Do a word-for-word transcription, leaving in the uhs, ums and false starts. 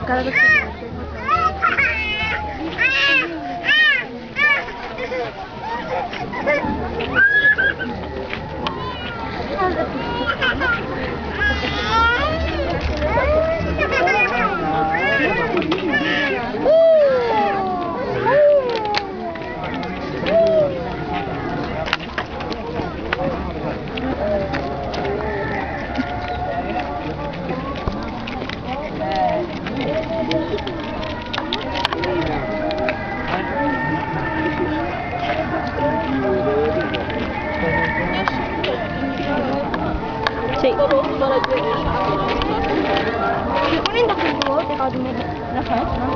Sì. Poi in da quel due, che vado in la festa.